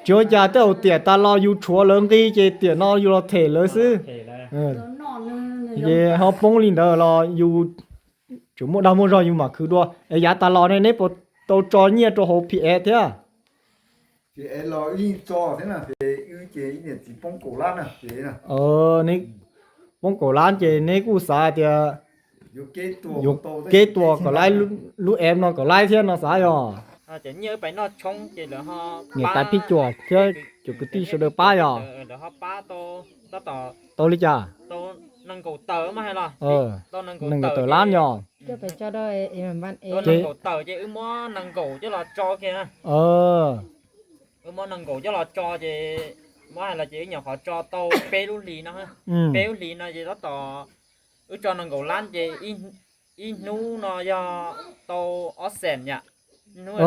Tsis ua cas, tej zaum tiam tas los yus tshuav lawv nqi ces tiam no yus los them lawv xwb. Ces ho poob li ntawd los yus tseem muaj dag muaj zog yus mam khwv dua. Es yav tas los ne neb puas tau tso nyiaj rau hauv P S thiab? Poob kaum lab ces neb kuj xav tias yuav kev tua kom laib, lub app no kom laib thiab no xav yog. Niam tais Pij Cuam thiab cov kwv tij sawv daws pab yog. Tau li cas? Nees nkaum tawm lab yog. Tawm ces wb muab nees nkaum coj los tso kiag. Wb muab nees nkaum coj los tso ces muab hais los ces wb nyuam qhuav tso tau peb lub hlis no. Peb lub hlis no ces tab tom wb tso nees nkaum lab ces ib hnub no yog tau ob xees yom. Nees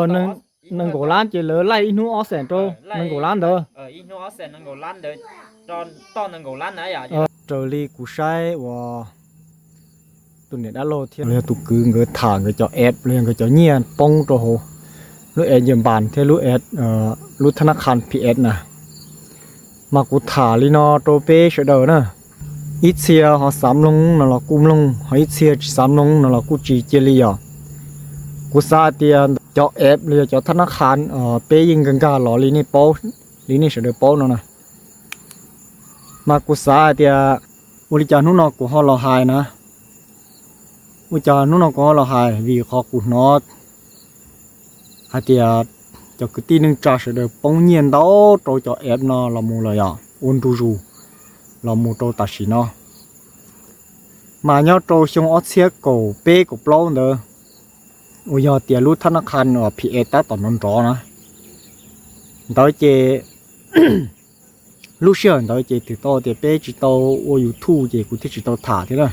nkaum lab ces lawv laij ib hnub ob xees rau nees nkaum lab ntawd. Ib hnub ob xees nees nkaum lab ntawd, toj nees nkaum lab ntawd. Raws li kuv saib uas tus niam dab laug thiab los yog tus kwv nkawd tham nkawd cov app los yog nkawd cov nyiaj poob rau hauv lub app Npam thiab lub app, lub thab nab qha P S na. Mas kuv tham li no rau peb sawv daws na, ib txhia ho xav mloog no los kuj mloog, ho ib txhia tsis xav mloog no los kuj tsis cia li yom. Kuv xav hais tias cov app los yog cov thab nab qha peb yeej nkag nkag los li nej paub, li nej sawv daws paub no na. Mas kuv xav hais tias ua li cas hnub no kuv ho los hais na, ua cas hnub no kuv ho los hais vim qhov kuv hnov hais tias cov kwv tij neej tsa sawv daws poob nyiaj ntau rau cov app no los mus lawm yom, ua ntu zus los mus rau tam sim no. Mas nyob rau xyoo ob txhiab kaum peb kaum plaub ntawd uas yog tias lub thab nab qha P S tab tom nrov nrov na, ntawd ces lub sij hawm ntawd ces twb tau tias peb tsis tau ua YouTube ces kuv thiaj tsis tau tham thiab na.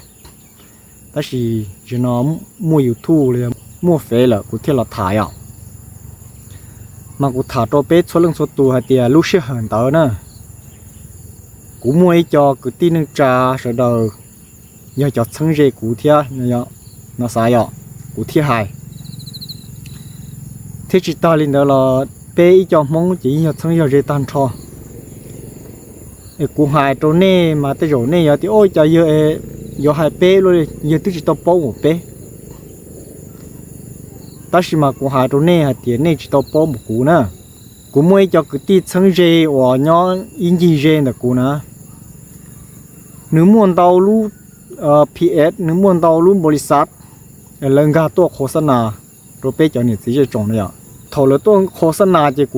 Tab sis zaum no muaj YouTube los yog muaj Fev lawm kuv thiaj los tham yom. Mas kuv tham rau peb txhua leej txhua tus hais tias lub sij hawm ntawd na, kuv muaj ib co kwv tij neej tsa sawv daws yog cov txheeb ze kuv thiab no xav yom, kuv thiaj hais. Thiab tsis tas li ntawd los peb ib co Hmoob ces yeej yog txheeb yog ze tag nrho. Es kuv hais rau nej mas tej zaum nej yuav tias ua cas yawg yuav hais peb luaj li, yawg twb tsis tau paub mus peb. Tab sis mas kuv hais rau nej hais tias nej tsis tau paub mus kuv na. Kuv muaj ib co kwv tij txheeb ze uas nyob ib ncig ze ntawm kuv na, nws muaj ntau lub P S, nws muaj ntau lub npaum li xav lawv nkag tuaj qhuav xab nas rau peb cov niam txiv zej tsoom na yom. Thaum lawv tuaj qhuav xab nas ces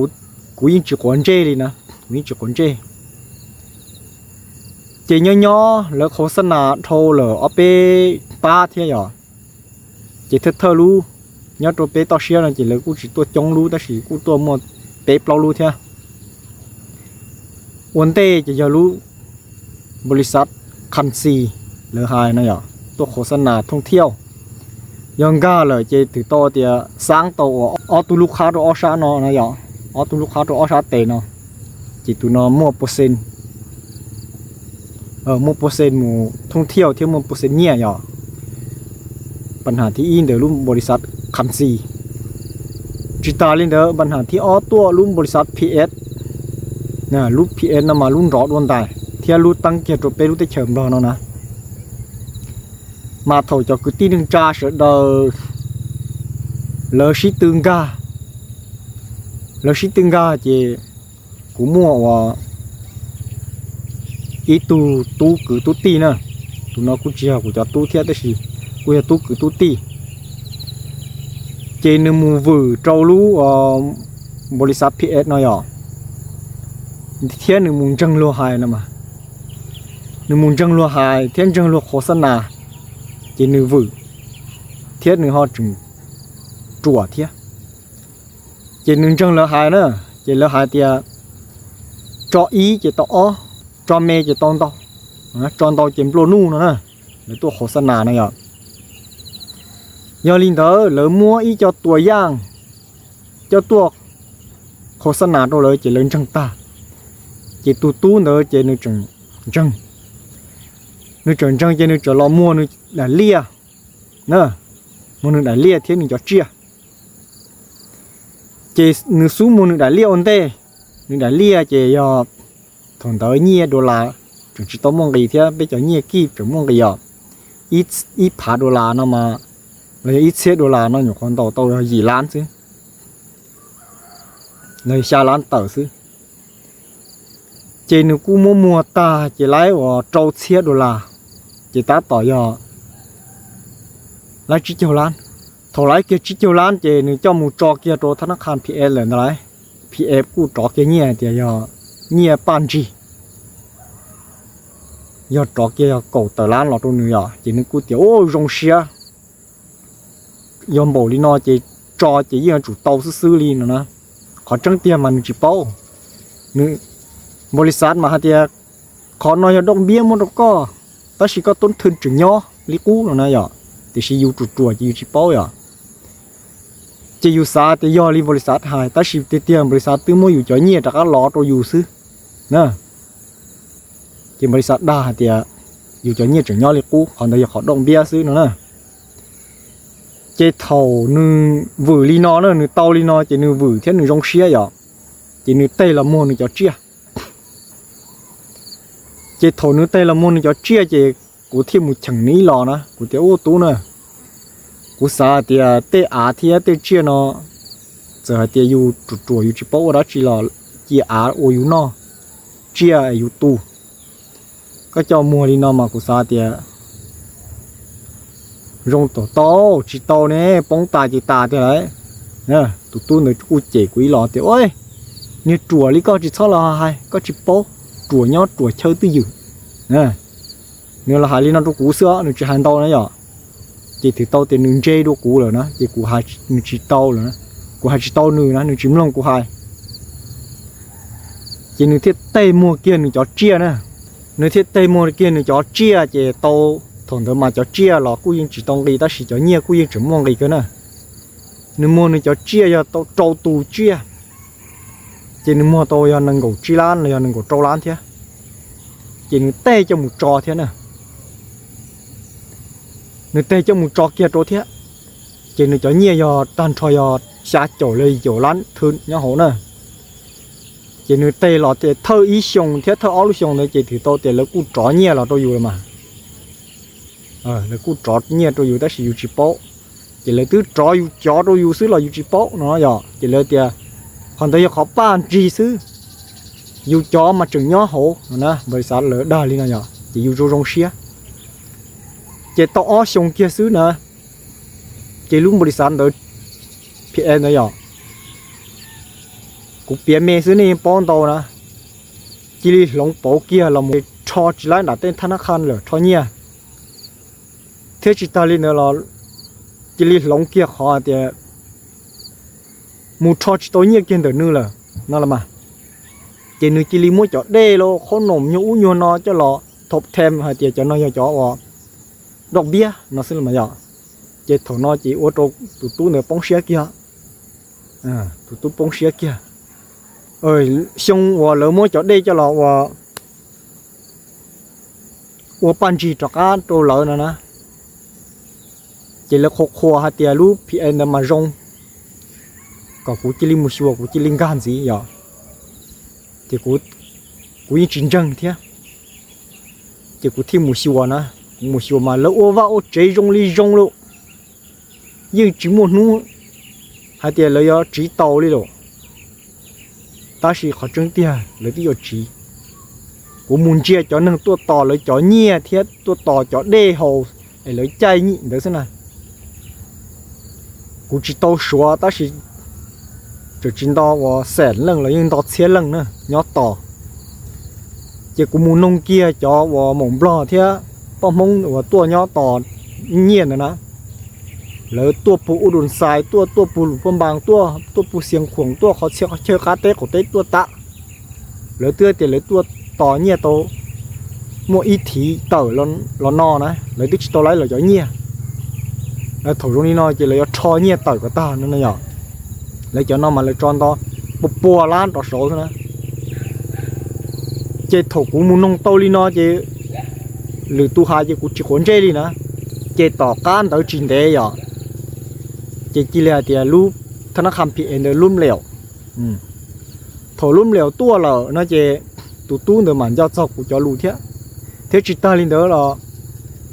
kuv yeej tsis quav ntsej li na, kuv yeej tsis quav ntsej. Ces nyob nyob lawv qhuav xab nas dhau lawm ob peb pab thiab yom. Ces thawj thawj lub nyob rau peb toj siab no ces lawv kuj tsis tuaj coob lub tab sis kuj tuaj muaj peb plaub lub thiab. Ua ntej ces yog lub npaum li xav Khamxi lawv hais no yom, tuaj qhuav xab nas thooj thiauj. Yog nkag lawm ces twb tau tias xaab tau uas ob tug lub qhab rau ob sab no no yom, ob tug lub qhab rau ob sab tes no, ces tus no muaj pua xees, muaj pua xees mus thooj thiauj thiab muaj pua xees nyiaj yom. Pab ham thib ib ntawm lub npaum li xav Khamxi. Tsis tas li ntawd pab ham thib ob tuaj lub npaum li xav P S, lub P S no mas lub nrov dua ntais thiab lub teeb kiag rau peb lub teb chaws Nplog no na. Mas thaum cov kwv tij neej tsa sawv daws lawv sib tw nkag, lawv sib tw nkag ces kuv muaj uas ib tug tub kwv tub tij na, tus no kuj tsis yog kuv cov tub thiab tab sis kuj yog tub kwv tub tij. Ces nws mus vwm rau lub npaum li xav P S no yom, thiab nws mus ntseeg luag hais no mas. Nws mus ntseeg luag hais thiab ntseeg luag qhuav xab nas, ces nws vwm thiab nws ho tseem ruam thiab. Ces nws ntseeg lawv hais na, ces lawv hais tias tso ib ces tau ob, tso me ces tau ntau, tso ntau ces nplua nuj no na. Lawv tuaj qhuav xab nas no yom. Yog li ntawd lawv muab ib co tua yaj coj tuaj qhuav xab nas rau lawv ces lawv ntseeg tag. Ces tus tub ntawd ces nws tseem ntseeg, nws tseem ntseeg ces nws tseem los muag nws daim liaj na, muag nws daim liaj thiab nws cov tsiaj. Ces nws xub muag nws daim liaj ua ntej, Nws daim liaj ces yog thaum ntawd nyiaj dollar tseem tsis tau muaj nqis thiab, peb cov nyiaj kib tseem muaj nqis os. Ib phav dollar no mas, los yog ib txhiab dollar no nyuam qhuav ntaus tau yog yim lab xwb, los yog xya lab tawm xwb. Ces nws kuj muab muag tag ces lawv uas rau txhiab dollar, ces tab tom yog lawv tsib caug lab. Thaum lawv kiag tsib caug lab ces nws coj mus tso kiag rau thab nab qha P F lawm ntag lauj. P F kuj rov kiag nyiaj hais tias yog nyiaj paj ntsig, yog rov kiag yog kaum tawm lab los rau nws yom, ces nws kuj tias ua zoo siab, yog npaum li no ces tso ces yeej yuav tsum tau xwb xwb li no na. Qhov tseeb tiag mas nws tsis paub. Nws, npaum li xav mas hais tias qhov no yog dooj npiab muab rau koj, tab sis koj tub thwj tseem nyob li qub no na yom, tiam sis yus ruam ruam ces yus tsis paub yom. Ces yus xav tias yog li npaum li xav hais, tab sis tiag tiag npaum li xav twb muab yus cov nyiaj rov qab lov rau yus xwb na. Ces npaum li xav dag hais tias yus cov nyiaj tseem nyob li qub, qhov ntawd yog qhov dooj npiab xwb no na. Ces thaum nws vwm li no na, nws tau li no ces nws vwm thiab nws zoo siab yom, ces nws teg los muag nws cov tsiaj. Ces thaum nws teg los muag nws cov tsiaj ces kuv thiaj mus cheem nws ib los na, kuv tias ua tub na, kuv xav hais tias tej av thiab tej tsiaj no, txawm hais tias yus ruam ruam yus tsis paub ua dab tsi los cia av ua yus noj, tsiaj yus tu. Koj coj muag li no mas kuv xav tias zoo tom tau, tsis tau ne poob tas ces tas tiag lauj. Tus tub ntawd kuj cem kuv ib los tias, niag ruam li koj tsis txhob los hais, koj tsis paub, ruam nyob ruam chaw twj ywm. Nws los hais li no rau kuv xwb, nws tsis hais ntau na yom. Ces twb tau tias nws ntse dua kuv lawm na, ces kuv hais nws tsis tau lawm, kuv hais tsis tau nws na, nws tsis mloog kuv hais. Ces nws thiaj teg muag kiag nws cov tsiaj na. Nws thiaj teg muag kiag nws cov tsiaj ces tau, thaum ntawd mas cov tsiaj los kuj yeej tsis tau nqis tab sis cov nyiaj kuj yeej tseem muaj nqis kawg na. Nws muag nws cov tsiaj yog tau rau tus tsiaj, ces nws muag tau yog nees nkaum tsib lab los yog nees nkaum rau lab thiab. Ces nws teg coj mus tso thiab na. Nws teg coj mus tso kiag rau thiab. Ces nws cov nyiaj yog tag nrho yog xya caum los yim caum lab thwb nyob hauv na. Ces nws teg los tias thawj ib xyoo thiab thawj ob lub xyoo ntawd ces twb tau tias lawv kuj rov nyiaj los rau yus los mas. Lawv kuj rov nyiaj rau yus tab sis yus tsis paub. Ces lawv twb rov yus cov rau yus xwb los yus tsis paub no yom. Ces lawv tias qhov ntawd yog qhov paj ntsig xwb, yus cov mas tseem nyob hauv no na, npaum li xav lawv dag li no yom, ces yus zoo zoo siab. Ces tau ob xyoo kiag xwb na, ces lub npaum li xav ntawd, P F ntawd yom, kuv piav me xwb nej yeej paub ntau na, cia li hloov pauv kiag los mus rho tsis laib nram tej thab nab qha lawm rho nyiaj. Thiab tsis tas li ntawd los cia li hloov kiag qhov hais tias mus rho tsis tau nyiaj kiag ntawm nws lawm no los mas. Ces nws cia li muab cov dej los qhob noom nyuag ub nyuag no coj los thauj them hais tias cov no yog cov uas dooj npiab no xwb los mas yom. Ces thaum no ces ua rau tus tub ntawd poob siab kiag. Tus tub poob siab kiag. Xyoo uas lawv muab cov dej coj los ua paj ntsig rov qab rau lawv no na, ces lawv qhuas qhuas hais tias lub P F ntawd mas zoo, kom kuv cia li mus xyuas, kuv cia li nkag ntxiv yom. Ces kuv yeej tsis ntseeg thiab, ces kuv thiaj mus xyuas na. Kuv mus xyuas mas lawv ua vaj ua tsev zoo li zoo lawm, yeej tsis muaj hnub hais tias lawv yuav tsiv tau li lawm. Tab sis qhov tseeb tiag lawv twb yuav tsiv. Kuv mus ntsia cov neeg tuaj tos lawv cov nyiaj thiab tuaj tos cov dej haus es lawv caij ntawd xwb na. Kuv tsis tau suav tab sis tseem tsis nto uas xees leej los yeej nto txhiab leej na nyob tos. Ces kuv mus noog kiag cov uas maum nplog thiab poj hmoob uas tuaj nyob tos nyiaj ntawd na, lawv tuaj pug Ub Dun Xais tuaj, tuaj pug Lus Phuaj Npas tuaj, tuaj pug Xiav Khuam tuaj, qhov txhia qhov chaw qab teb qaum teb tuaj tas. Lawv twb tias lawv tuaj tos nyiaj tau muaj ib thiv tawm los no na, lawv twb tsis tau laib lawv cov nyiaj. Thaum zoo li no ces lawv yuav rho nyiaj tawm kom tag no yom. Lawv cov no mas lawv tso nto pua pua lab rov saud xwb na. Ces thaum kuv mus noog tau li no ces lwm tus hais ces kuv tsis quav ntsej li na. Ces tom qab ntawd tsis ntev yom, ces cia li hais tias lub thab nab qha P F ntawd lub mleum. Thaum lub npliaus tuaj lawm no ces tus tub ntawd mam nco txog kuv cov lus thiab. Thiab tsis tag li ntawd los,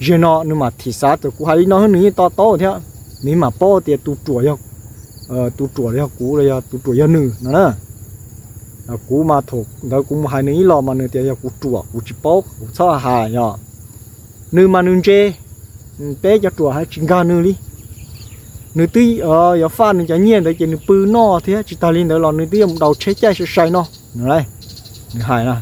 zaum no nws mam thim xav tias kuv hais li no nws yeej to taub thiab, nws mam paub tias tus ruam yog, tus ruam yog kuv los yog tus ruam yog nws no na. Kuv mas thaum ntawd kuv mus hais nws ib los mas nws tias yog kuv ruam kuv tsis paub kuv txhob hais yog. Nws mas nws ntse, peb cov ruam hais tsis nkag nws li. Nws twb yuav faj nws cov nyiaj ntawd ces nws pw noj thiab tsis tag li ntawd los nws twb yuav mus daus tsheb caij sai sai no. Nws hais na.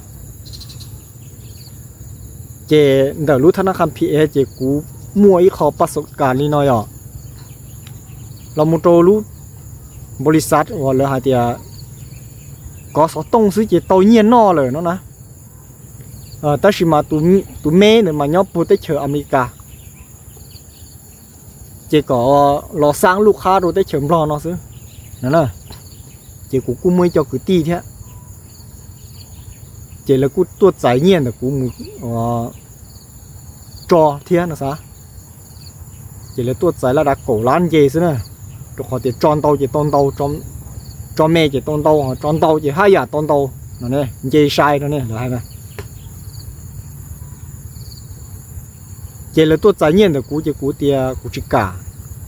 Ces ntawm lub thab nab qha P S ces kuv muaj ib qho paj xov kas li no yog los mus rau lub npaus lis xav uas lawv hais tias kov xov tooj xwb ces tau nyiaj noj lawm no na. Tab sis mas tus me ntawd mas nyob puag teb chaws Amelikas, ces kom los xab lub qhab rau teb chaws Nplog no xwb. Ces kuv kuj muaj ib co kwv tij thiab, ces lawv kuj tuaj txais nyiaj ntawm kuv mus tso thiab no xav. Ces lawv tuaj txais laj dav kaum lab nce xwb na, rau qhov tias tso ntau ces tau ntau, tso me ces tau ntau, tso ntau ces haj yam tau ntau no, nce sai no ne lawv hais na. Ces lawv tuaj txais nyiaj ntawm kuv ces kuv tias kuv tsis kam,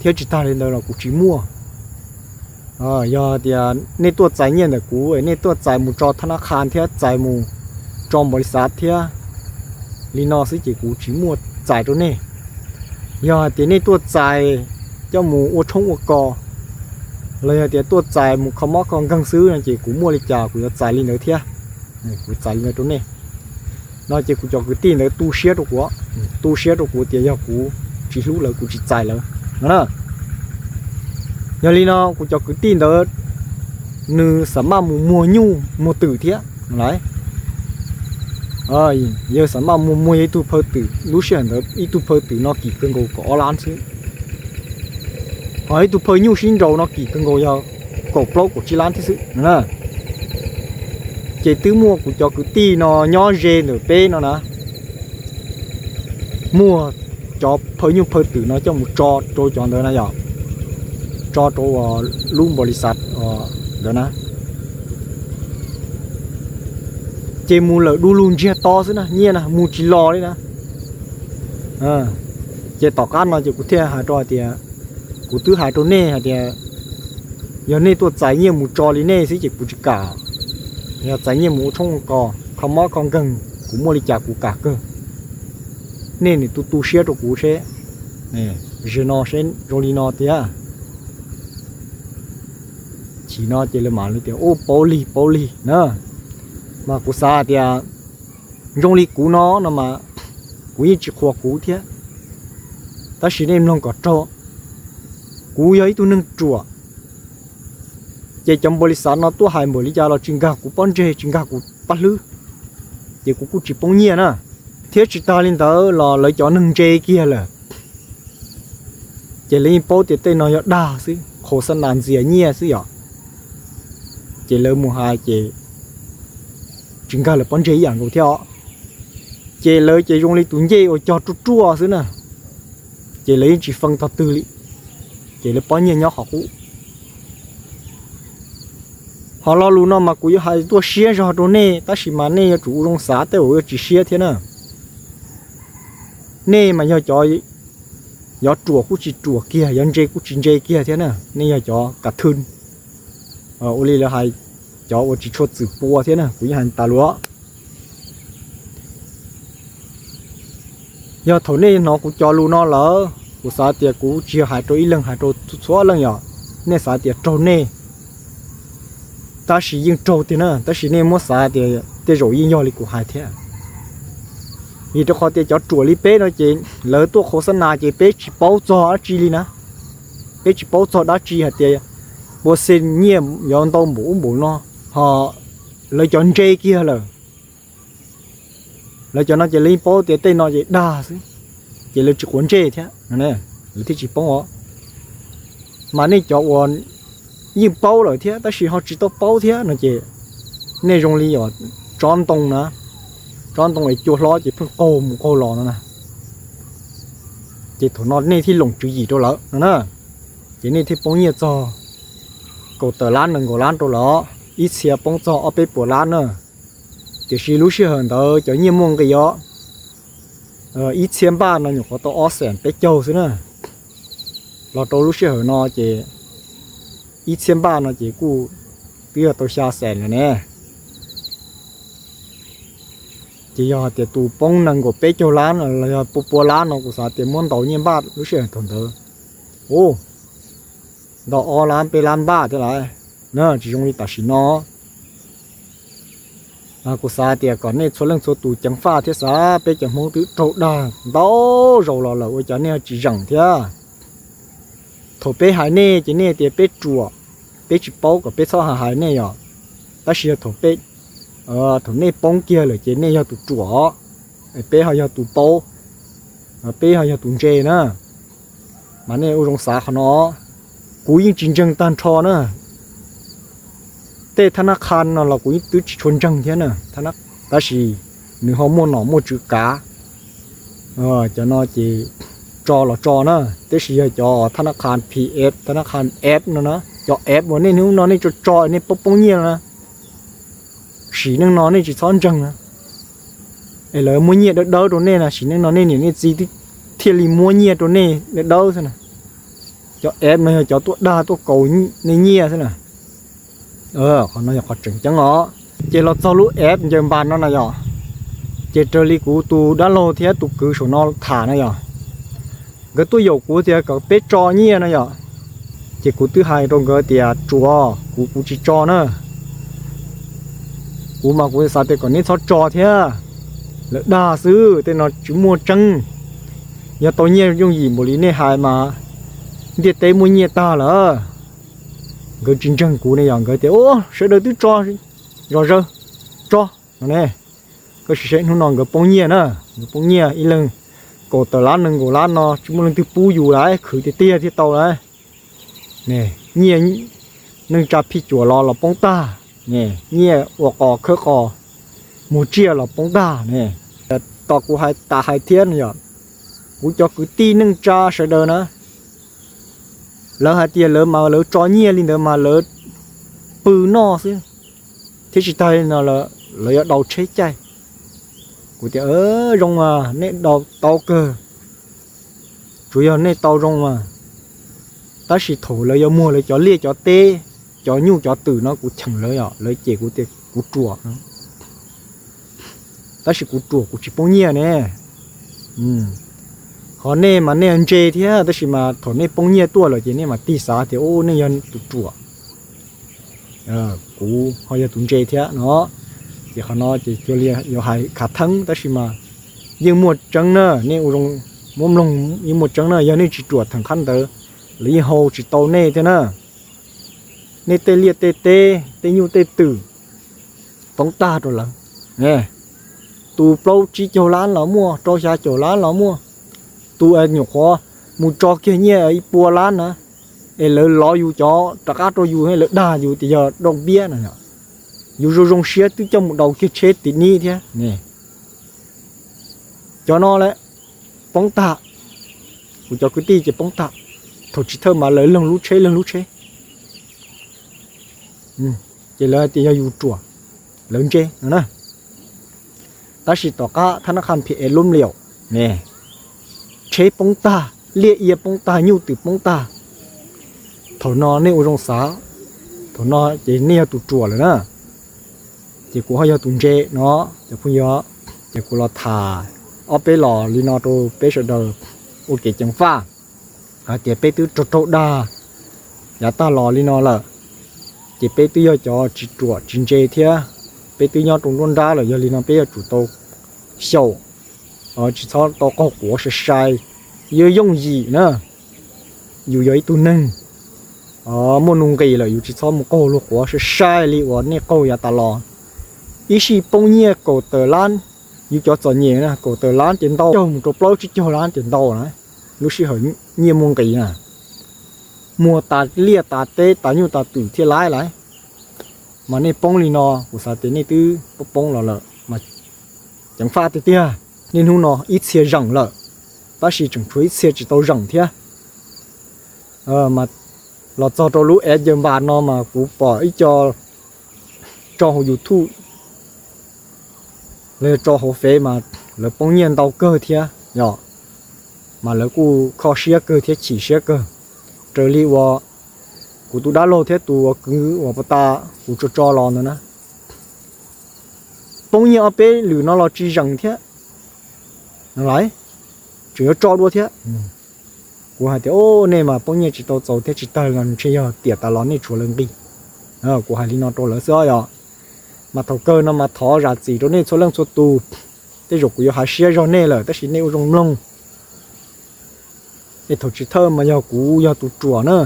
thiab tsis tag li ntawd los kuv tsis muaj. Yog tias nej tuaj txais nyiaj ntawm kuv, nej tuaj txais mus tso thab nab qha thiab txais mus tso npaus lis xav thiab li no xwb ces kuv tsis muaj txais rau nej. Yog hais tias nej tuaj txais coj mus ua tshoob ua kos, los yog tias tuaj txais mus kho mob kho nkeeg xwb no ces kuv muaj li cas kuv yuav txais li ntawd thiab. Kuv txais li ntawd rau nej no ces kuv cov kwv tij ntawd tu siab rau kuv, tu siab rau kuv tias yog kuv tsis hlub lawv kuv tsis txais lawv no na. Yog li no kuv cov kwv tij ntawd nws xam maj mus muag nyuj muag twm thiab lawm. Yawg xam maj mus muag yog ib tug phaw twm, lub sij hawm ntawd ib tug phaw twm no kim kawg nkaus kaum ob lab xwb, ho ib tug phaw nyuj sib nraus no kim kawg nkaus yog kaum plaub kaum tsib lab thiab xwb na. Ces twb muaj kuv cov kwv tij no nyob ze ntawm peb no na, muag cov phaw nyuj phaw twm no coj mus tso rau cov ntawd na yom, tso rau lub npaus lis xav ntawd na. Ces mus lawm du lug ntsiag to xwb na, nyiaj na mus tsis los li na. Ces tom qab no ces kuv thiaj hais rau hais tias, kuv twb hais rau nej hais tias yog nej tuaj txais nyiaj mus tso li nej xwb ces kuv tsis kam. Yog txais nyiaj mus ua tshoob ua kos kho mob kho nkeeg kuv muaj li cas kuv kam kawg. Nej nim tu tu siab rau kuv seb, zaum no seb zoo li no tiag. Chim no ces lawv mam li tias ub paub lig paub lig na. Mas kuv xav tias zoo li kuv no no mas kuv yeej tsis qhuas kuv thiab, tab sis nej mloog kom raug, kuv yog ib tug neeg ruam, ces cov npaus lis xav no tuaj hais npaum li cas los tsis nkag kuv pob ntseg tsis nkag kuv paj hlwb, ces kuv kuj tsis poob nyiaj na. Thiab tsis tas li ntawd los lawv cov neeg ntse kiag lawm, ces lawv yeej paub tias tej no yog dag xwb, qhauv xab nas ntxias nyiaj xwb yom. Ces lawv mus hais ces tsis nkag lawv pob ntseg ib yam nkaus thiab os. Ces lawv ces zoo li tus ncej uas cog ruaj ruaj xwb na, ces lawv yeej tsis feej tog twg li, ces lawv pob nyiaj nyob qhov qub. Ho lo lus no mas kuv yuav hais tuaj siab zog rau nej, tab sis mas nej yuav tsum ua zoo xav tej uas yuav tsis siab thiab na. Nej mas yog cov, yog ruam kuj tsis ruam kiag, yog ntse kuj tsis ntse kiag thiab na, nej yog cov kav thwj, ua li lawv hais, cov uas tsis tshua txwm pua thiab na, kuv yeej hais tas luag. Yog thaum nej hnov kuv cov lus no lawm, kuv xav tias kuv tsis yog hais rau ib leeg, hais rau txhua leej yom. Nej xav tias raug nej, tab sis yeej raug tiag na, tab sis nej muab xav tias tej zaum yeej yog li kuv hais thiab. Vim rau qhov tias cov ruam li peb no ces lawv tuaj qhauv xab nas ces peb tsis paub txog dab tsi li na. Peb tsis paub txog dab tsi hais tias pua xees nyiaj yuav ntau npaum ub npaum no, ho lawv cov ntse kiag lawm. Lawv cov no ces lawv yeej paub tias tej no ces dag xwb, ces lawv tsis quav ntsej thiab, lawv thiaj tsis poob os. Mas nej cov uas yeej paub lawm thiab tab sis ho tsis tau paub thiab no ces nej zoo li tsob ntoo na, tsob ntoo es cua hlob ces pheej qaug mus qaug los no na. Ces thaum no nej thiaj loos tswv yim rau lawv no na, ces nej thiaj poob nyiaj txog kaum tawm lab nees nkaum lab rau lawv. ib txhia poob txog ob peb puas lab na. Tiam sis lub sij hawm ntawd cov nyiaj muaj nqis os, ib txhia npaj no nyuam qhuav tau ob xees peb caug xwb na. Los rau lub sij hawm no ces ib txhia npaj no ces kuj twb yog tau xya xees lawm ne. Ces yog hais tias tus poob nees nkaum peb caug lab los yog pua pua lab no kuv xav tias muab ntaus nyiaj npaj lub sij hawm thaum ntawd, u, ntau ob lab peb lab npaj thiab lawm na, tsis zoo li tam sim no. Kuv xav tias kom nej txhua leej txhua tus ceev faj thiab xav, peb cov Hmoob twb raug dag ntau zaus los lawm ua cas nej ho tsis zeem thiab. Thaum peb hais nej ces nej tias peb ruam, peb tsis paub kom peb txhob hais hais nej yom. Tab sis yog thaum peb, thaum nej poob kiag lawm ces nej yog tus ruam, peb ho yog tus paub, peb ho yog tus ntse na. Mas nej ua zoo xav qhov no, kuv yeej tsis ntseeg tag nrho na. Tej tha nab kha no los kuv twb tsis tshua ntseeg thiab na, tab sis nws ho muaj nom muaj tswv kav. Cov no ces tso los tso na, tab sis yog cov tha nab kha P F, tha nab kha F no na, cov F uas nej hnub no nej tso tso nej poob poob nyiaj no na, sim neej no nej tsis txhob ntseeg na. Es lawv muab nyiaj dawb dawb rau nej na, sim neej no nej niam nej txiv twb thiaj li muab nyiaj rau nej dawb dawb xwb na. Cov F no yog cov tuaj dag tuaj kaus nej nyiaj xwb na. Qhov no yog qhov tseem ceeb os. Ces los txog lub F ncaws npas no na yom, ces raws li kuv tus dab laug thiab tus kwv saum no tham na yom, nkawd tuaj yaum kuv tias kom peb tso nyiaj no yom. Ces kuv twb hais rau nkawd tias tsuav kuv, kuv tsis tso na. Kuv mas kuv xav tias kom neb txhob tso thiab, lawv dag xwb, tej no tsis muaj tseeb. Yog tau nyiaj yooj yim npaum li nej hais mas ntiaj teb muaj nyiaj tag lawm. Nkawd tsis ntseeg kuv ne yom, nkawd tias u, sawv daws twb tso zog zawg, tso no ne. Koj sim saib hnub no nkawd poob nyiaj na, nkawd poob nyiaj ib leeg kaum tawm lab nees nkaum lab no tsis muaj leej twg pub yus lawm, khwv tiag tiag thiaj tau lawm. Nyiaj neej tsa phij cuam los los poob tag, nyiaj ua qos khawb qos muag tsiaj los poob tag ne. Tos kuv hais tas hais thiab no yom, kuv cov kwv tij neej tsa sawv daws na, lawv hais tias lawv mas lawv tso nyiaj li ntawd mas lawv pw noj xwb, thiab tsis tag li no lawv yuav dau tsheb caij. Kuv tias zoo mas nej dau tau kawg, tsuas yog nej tau zoo mas. Tab sis thaum lawv yuav muag lawv cov liaj cov teb, cov nyuj cov twm no kuv cheem lawv, lawv cem kuv tias kuv ruam. Tab sis kuv ruam kuv tsis poob nyiaj ne. Ho nej mas nej ntse thiab, tab sis mas thaum nej poob nyiaj tuaj lawm ces nej mam tig xav tias u, nej yog tus ruam, kuv ho yog tus ntse thiab no. Ces qhov no ces cuag li yuav hais khav theeb, tab sis mas yeej muaj tseeb na, nej ua zoo muab mloog, yeej muaj tseeb na. Yog nej tsis ruam theem qhab ntawd, lawv yeej hau tsis tau nej thiab na. Nej tej liaj tej teb, tej nyuj tej twm poob tag rau lawv. Tus plaub tsib caug lab los muaj, rau xya caum lab los muaj. Tus nyuam qhuav mus tso kiag nyiaj ib puas lab na, es lawv lov yus cov rov qab rau yus, lawv dag yus tias yog dau npiab no. Yus zoo zoo siab twb coj mus daus kiag tsheb tim nib thiab. Cov no lawm poob tag, kuv cov kwv tij ces poob tag. Thaum tsis thawj mas lawv leeg lub tsheb leeg lub tsheb, ces lawv hais tias yog yus ruam, lawv ntse no na. Tab sis tom qab thab nab qha P F lub mliaum ne, tsheb poob tag, liaj ia poob tag, nyuj twm poob tag. Thaum no nej ua zoo xav, thaum no ces nej yog tus ruam lawm na, ces kuv ho yog tus ntse no, cov phooj ywg. Ces kuv los tham ob peb los li no rau peb sawv daws ua kev ceev faj hais tias peb twb raug raug dag yav tag los li no lawm, ces peb twb yog cov tsis ruam tsis ntse thiab, peb twb nyob rau nruab nrab lawm, yog li no peb yuav tsum tau xyaum, tsis txhob tau qaug quav sai sai, yuav yooj yim na. Yus yog ib tug neeg muaj nuj nqis lawm, yus tsis txhob mus qaug luag quav sai sai li uas nej qaug yav tas los. Ib sij poob nyiaj kaum tawm lab, yus cov txom nyem na, kaum tawm lab ces ntau, caug mus rau plaub tsib caug lab ces ntau na. Lub sij hawm nyiaj muaj nqis na, muag tas liaj tas teb tas nyuj tas twm thiaj laib lawm. Mas nej poob li no kuv xav tias nej twb poob poob los lawm mas ceev faj tiag tiag. Niaj hnub no ib txhia zeem lawm, tab sis tseem tshuav ib txhia tsis tau zeem thiab. Mas los txog rau lub F ncaws npas no mas kuv pom ib co tso hauv YouTube los yog tso hauv Fev mas lawv poob nyiaj ntau kawg thiab yom, mas lawv kuj kho siab kawg thiab chim siab kawg. Raws li uas kuv tus dab laug thiab tus uas kwv uas puag ta kuv tso tso los ntawd na, poob nyiaj ob peb lwm no los tsis zeem thiab no lawm, tseem yuav tso dua thiab. Kuv hais tias, o, nej mas poob nyiaj tsis tau txaus thiab tsis tag li no ntshe yog tiam tas los nej tshuav lawv nqi. Kuv hais li no rau lawv xwb yom. Mas thaum kawg no mas thov zam txim rau nej txhua leej txhua tus. Tej zaum kuv yuav hais siab zog nej lawm tab sis nej ua zoo mloog. Es thaum chiv thawj mas yog kuv yog tus ruam na,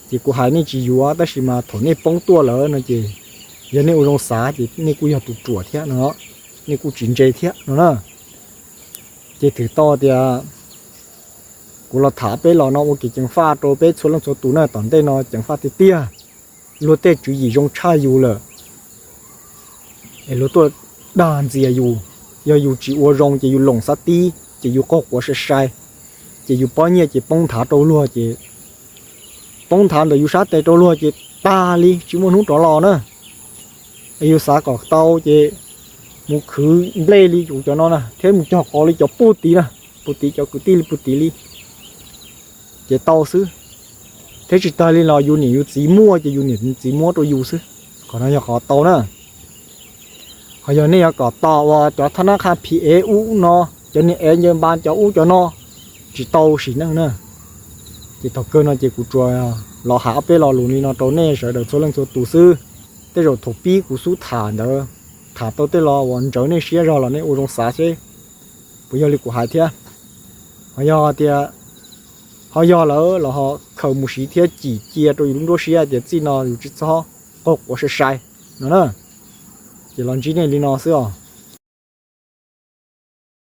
ces kuv hais nej tsis yuav tab sis mas thaum nej poob tuaj lawm no ces yog nej ua zoo xav ces nej kuj yog tus ruam thiab no, nej kuj tsis ntse thiab no na. Ces thwm tau tias kuv los tham peb los no ua kev ceev faj rau peb txhua leej txhua tus na, tom ntej no ceev faj tiag tiag. Luag tej tswv yim zoo tshaj yus lawm es luag tuaj dag ntxias yus. Yog yus tsis ua zoo ces yus loos xav tib ces yus qaug quav sai sai, ces yus pob nyiaj ces poob nthav rau luag ces poob nthav ntawm yus sab tes rau luag ces tag li tsis muaj hnub rov los na. Es yus xav kom tau ces mus khwv nplej li yus cov no na thiab mus cog qos li cov puag tid na, puag tid cov kwv tij li puag tid li ces tau xwb. Thiab tsis tag li los yus niam yus txiv muaj ces yus niam yus txiv muab rau yus xwb. Qhov no yog qhov tau na. Ho yog nej yuav kom tos uas cov thab nab qha phi ev ub no, cov niag ev ncaws npas cov ub cov no, tsis tau sim neej na. Ces thaum kawg no ces kuv tsuas los hais ob peb lo lus li no rau nej sawv daws txhua leej txhua tus xwb. Tej zaum thaum pib kuv xub tham ntawd tham tau tej lo uas ntsawv nej siab zog los nej ua zoo xav seb puas yog li kuv hais thiab. Ho yog tias ho yog lawm los ho khaws mus siv thiab cim cia rau yus lub nruab siab tias txij no yus tsis txhob qaug quav sai sai no na. Ces los ntsib nej li no xwb os.